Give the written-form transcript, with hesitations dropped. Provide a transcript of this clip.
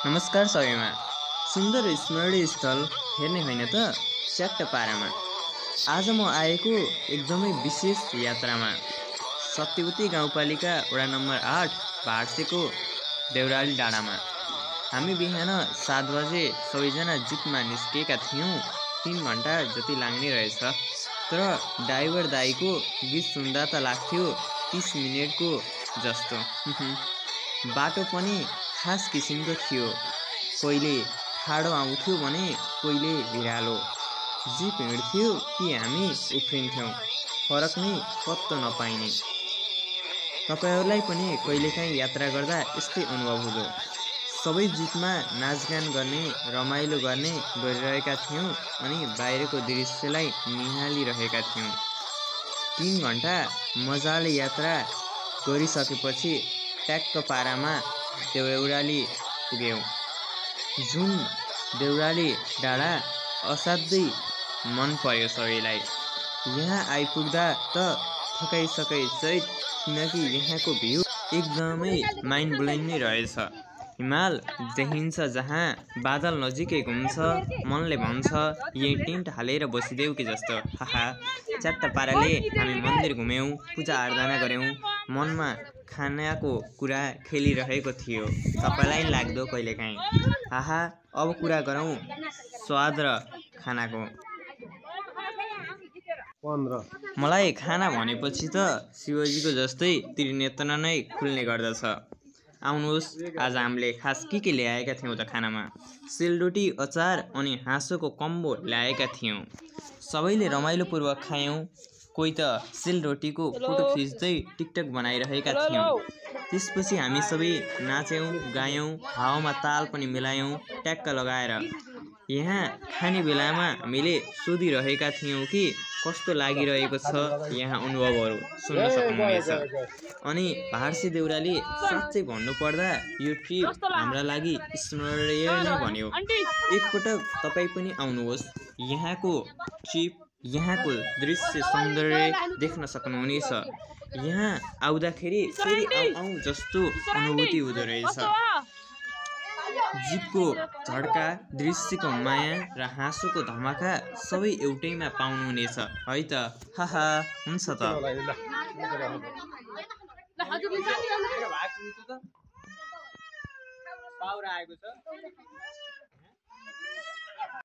नमस्कार सबैमा। सुन्दर स्मरणीय स्थल हेर्ने होइन त च्याट्ट पारामा। आज म आएको एकदमै विशेष यात्रामा। सत्यवती गाउँपालिका वडा नम्बर 8 भाडसेको देउराली डाँडामा। हामी बिहान 7 बजे सबैजना जिपमा निस्केका थियौँ। 3 घन्टा जति लाग्ने रहेछ, तर ड्राइभर दाईको गीत सुन्दा त लाग्थ्यो 30 मिनेटको जस्तो। बाटो पनि खास किसिमको थियो, कहिले ठाडो आउँथ्यो भने कहिले भिरालो। जिप हिँड्थ्यो कि हामी उफ्रिन्थ्यौँ, फरक नै पत्तो नपाइने। तपाईहरूलाई पनि कहिलेकाहीँ यात्रा गर्दा यस्तै अनुभव हुँदो। सबै जिपमा नाचगान गर्ने, रमाइलो गर्ने गरिरहेका थियौँ अनि बाहिरको दृश्यलाई निहालिरहेका थियौँ। 3 घन्टा मजाले यात्रा गरिसकेपछि ट्याक्क पारामा देउराली पुग्यौँ। जुन देउराली डाँडा असाध्यै मन पर्यो सबैलाई। यहाँ आइपुग्दा त थकाइसकै सहित, किनकि यहाँको भ्यू एकदमै माइन्ड ब्लोइङ नै रहेछ। हिमाल देखिन्छ जहाँ, बादल नजिकै घुम्छ, मनले भन्छ यही टेन्ट हालेर बसिदेऊ कि जस्तो। हाहा, च्याट्ट पाराले हामी मन्दिर घुम्यौँ, पूजा आराधना गऱ्यौँ। मनमा खानाको कुरा खेलिरहेको थियो, तपाईँलाई लाग्दो कहिलेकाहीँ। हाहा, अब कुरा गरौँ स्वाद र खानाको। मलाई खाना भनेपछि त शिवजीको जस्तै त्रिनेत्र नै खुल्ने गर्दछ। आउनुहोस्, आज हामीले खास के ल्याएका थियौँ त खानामा? सेलरोटी, अचार अनि हाँसोको कम्बो ल्याएका थियौँ। सबैले रमाइलोपूर्वक खायौँ। कोही त सेलरोटीको फोटो खिच्दै टिकटक बनाइरहेका थियौँ। त्यसपछि हामी सबै नाच्यौँ, गायौँ, हावामा ताल पनि मिलायौँ ट्याक्क लगाएर। यहाँ खाने बेलामा हामीले सोधिरहेका थियौँ कि कस्तो लागिरहेको छ यहाँ अनुभवहरू सुन्न सक्नुहुनेछ। अनि भाडसे देउराली साँच्चै भन्नुपर्दा यो ट्रिप हाम्रा लागि स्मरणीय नै बन्यो। एकपटक तपाईँ पनि आउनुहोस्। यहाँको दृश्य सौन्दर्य देख्न सक्नुहुनेछ। यहाँ आउँदाखेरि फेरि आउँ जस्तो अनुभूति हुँदो रहेछ। जिपको झड्का, दृश्यको माया र हाँसोको धमाका सबै एउटैमा पाउनुहुनेछ है त। हाहा, हुन्छ त।